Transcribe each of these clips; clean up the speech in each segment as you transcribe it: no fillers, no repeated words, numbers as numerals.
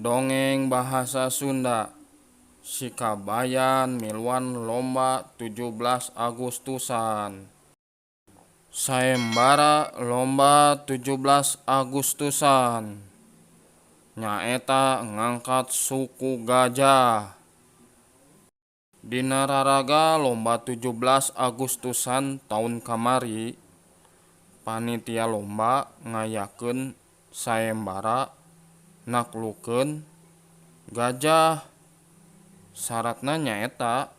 Dongeng Bahasa Sunda Si Kabayan miluan lomba 17 Agustusan. Sayembara lomba 17 Agustusan nyaeta ngangkat suku gajah. Dina raraga lomba 17 Agustusan taun kamari, panitia lomba ngayakeun sayembara naklukeun gajah. Saratna nyaeta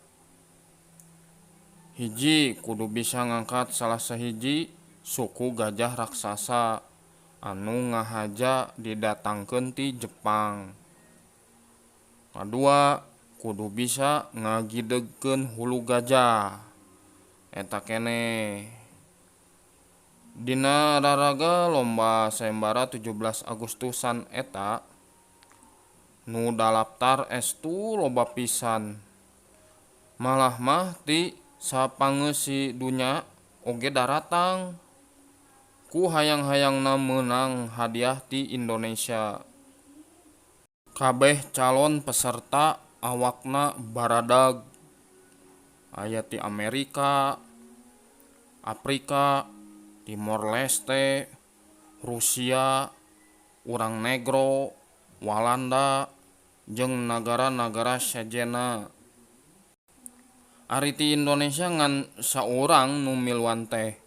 hiji, kudu bisa ngangkat salah sahiji suku gajah raksasa anu ngahaja didatangkeun ti Jepang. Kadua, kudu bisa ngagidegkeun hulu gajah eta keneh. Dina raraga lomba sayembara 17 Agustusan eta, nu daftar estu loba pisan, malah mah ti sapangeusi dunya oge daratang ku hayang-hayangna meunang hadiah ti Indonesia. Kabeh calon peserta awakna baradag, aya ti Amerika, Afrika, Timor Leste, Rusia, urang Negro, Walanda jeung nagara-nagara sejenna. Ari ti Indonesia ngan saurang nu miluan teh.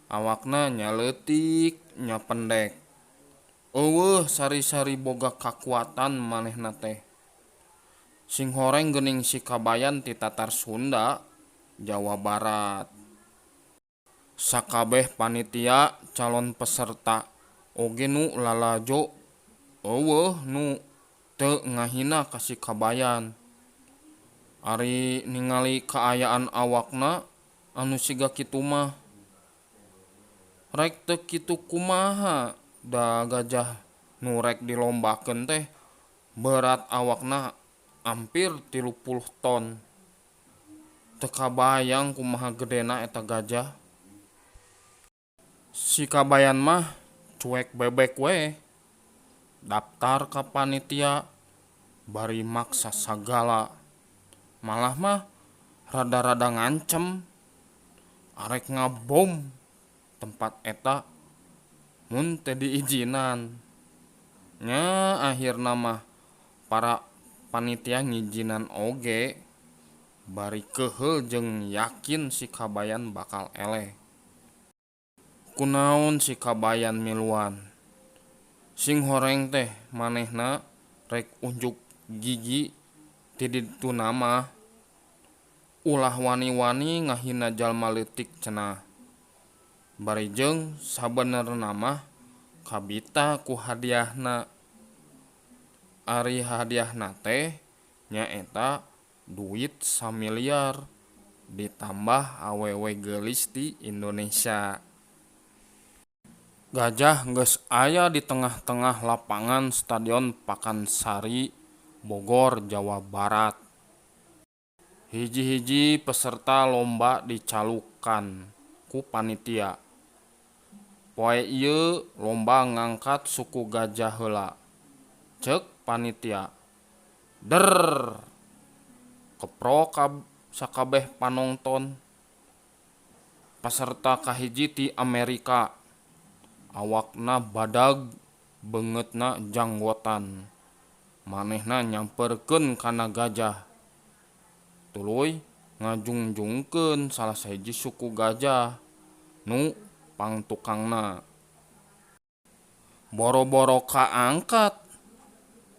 Awakna nya leutik nya pendek. Euweuh sari-sari boga kakuatan manehna teh. Singhoreng geuning si Kabayan ti Tatar Sunda, Jawa Barat. Sakabeh panitia, calon peserta oge nu lalajo euweuh nu teu ngahina ka si Kabayan. Ari ningali kaayaan awakna anu siga kitu mah, rek teu kitu kumaha da gajah nu rek dilombakeun teh berat awakna hampir 30 ton. Teu kabayang kumaha gedena eta gajah. Si Kabayan mah cuek bebek we. Daftar ka panitia bari maksa sagala. Malah mah rada-rada ngancem arek ngabom tempat eta mun teu diijinan. Nya akhirna mah para panitia ngijinan oge bari keuheul jeung yakin si Kabayan bakal eleh. Kunaon si Kabayan miluan? Singhoreng teh manehna rek unjuk gigi ti dituna mah. Ulah wani-wani ngahina jalma leutik cenah. Bari jeung sabenerna mah kabita ku hadiahna. Ari hadiahna teh nyaeta duit samiliar ditambah awewe geulis ti Indonesia. Gajah geus aya di tengah-tengah lapangan Stadion Pakansari, Bogor, Jawa Barat. Hiji-hiji peserta lomba dicalukan ku panitia. Poe ieu lomba ngangkat suku gajah heula, ceuk panitia. Der! Keprok sakabeh panongton. Peserta kahiji ti Amerika. Awakna badag, beungeutna janggotan. Manehna nyamperkeun kana gajah. Tuluy ngajungjungkeun salah sahiji suku gajah nu pangtukangna. Boro-boro kaangkat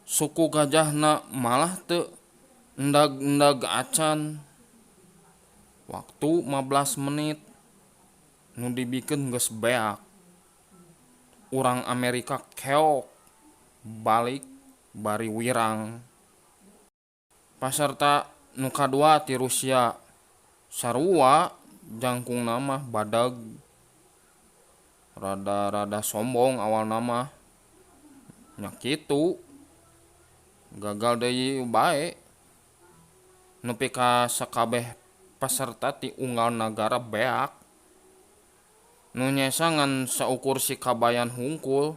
suku gajahna malah teu endag-endag acan. Waktu 15 menit nu dibikeun geus beak. Urang Amerika keok balik bari wirang. Pasarta nu kadua ti Rusia sarua jangkungna mah badag. Rada-rada sombong awalna mah. Nya kitu gagal deui bae. Nepi ka sakabeh peserta ti unggal nagara beak. Nu nyesa ngan saukur si Kabayan hungkul.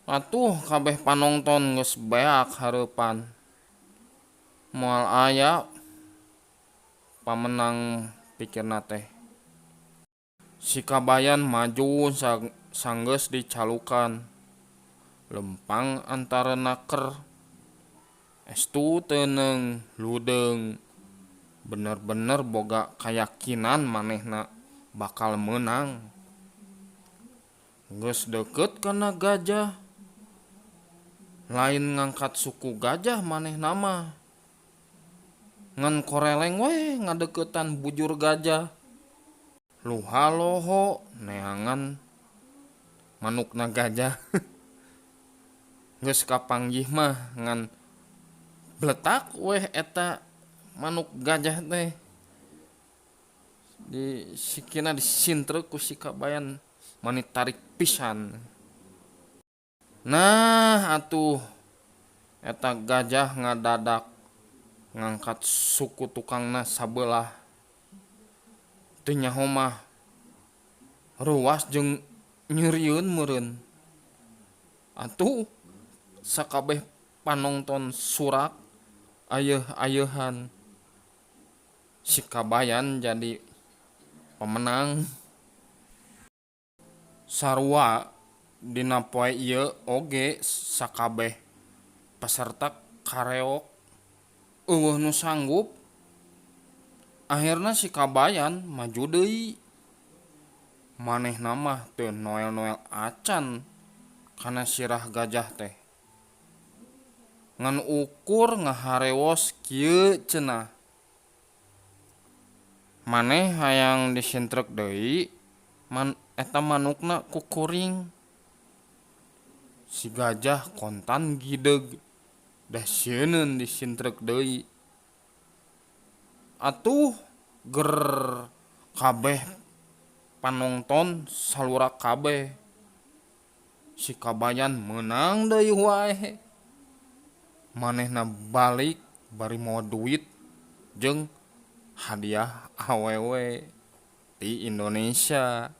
Atuh kabeh panongton geus beak hareupan. Moal aya pamenang pikirna teh. Si Kabayan maju sanggeus dicalukan. Lempang antara naker. Estu teuneung ludeung. Bener-bener boga kayakinan manehna bakal meunang. Geus deukeut kana gajah. Lain ngangkat suku gajah manehna mah. Ngan koreleng we ngadeuketan bujur gajah. Luha loho neangan manukna gajah. Geus kapanggih mah ngan bletak weh eta manuk gajah teh. Di sikina disintreuk ku si Kabayan mani tarik pisan. Nah atuh eta gajah ngadadak ngangkat suku tukangna sabelah. Teu nyaho mah reuas jeung nyerieun meureun. Atuh sakabeh panongton surak ayeuh-ayeuhan. Si Kabayan jadi pemenang. Sarua dina poe ieu oge sakabeh peserta kareok eueuh nu sanggup. Akhirna si Kabayan maju deui. Manehna mah teu noel-noel acan kana sirah gajah teh. Ngan ukur ngaharewos kieu cenah. Maneh hayang disintrek deui man eta manukna ku kuring. Si gajah kontan gideug da sieuneun disintrek deui. Atuh ger kabeh panongton salurak kabeh. Si Kabayan meunang deui wae. Manehna balik bari mawa duit jeung hadiah awewe ti Indonesia.